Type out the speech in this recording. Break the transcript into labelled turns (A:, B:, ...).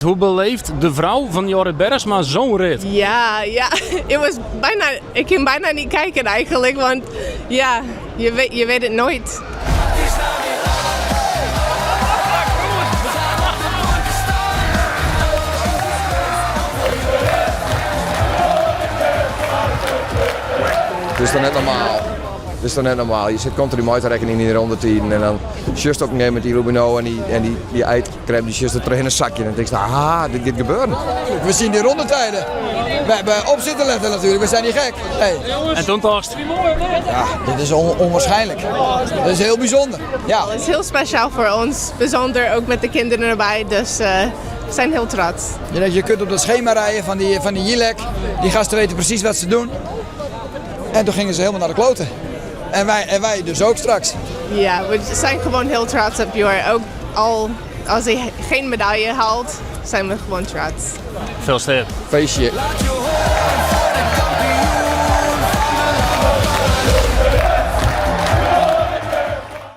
A: Hoe beleeft de vrouw van Jorrit Bergsma zo'n rit?
B: Ja, ja. Het was bijna, ik kan bijna niet kijken eigenlijk, want ja, je weet het nooit.
C: Het is toch net normaal. Het is toch net normaal. Je zit continu mei te rekenen yn dy rondetiden en dan sjochst op in gegeven momint dy Loubineaud en dy, en dy, dy ijskrem dy sjochst der troch in zakje en dan tinkst, ah, dit giet gebeuren.
D: We zien die rondetijden. We hebben op zitten letten natuurlijk, we zijn niet gek. Hey.
A: En toen tochtst?
D: Ja, dit is onwaarschijnlijk. Dat is heel bijzonder. Ja.
B: Het is heel speciaal voor ons, bijzonder ook met de kinderen erbij, dus we zijn heel trots.
D: Je denkt, je kunt op dat schema rijden van die Jilek. Die gasten weten precies wat ze doen. En toen gingen ze helemaal naar de kloten. En wij dus ook straks.
B: Ja, we zijn gewoon heel trots op Jorrit. Ook al als hij geen medaille haalt, zijn we gewoon trots.
A: Gefeliciteerd.
C: Feestje.
D: Laat je